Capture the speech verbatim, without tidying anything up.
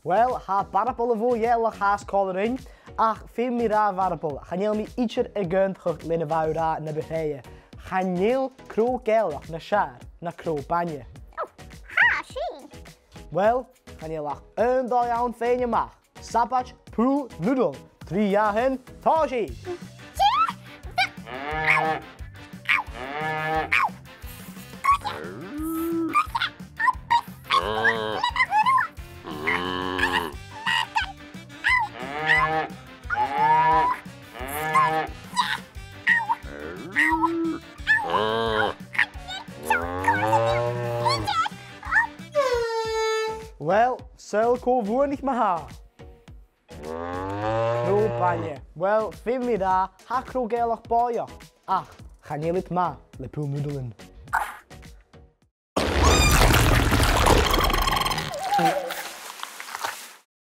Uill, tha Barabal a' Bhogha-Ghàidhealach fhathast còmhla rinn, ach feumaidh mi ràdh, a Bharabal, chan eil mi idir ag aontachadh leis a bha thu ag ràdh na bu tràithe. Chan eil crodh Gàidhealach nas fheàrr na crodh bainne. Ò, tha sin. Uill, chan eil ach aon dòigh ann faighinn a-mach. Sabaid pool noodle. Trì, dhà, aon, tòisich! Uill, saoil cò bhuannaich ma-thà? Crodh bainne. Uill, feumaidh mi ràdh, tha crodh Gàidhealach bòidheach, ach chan eil iad math le pool noodlean.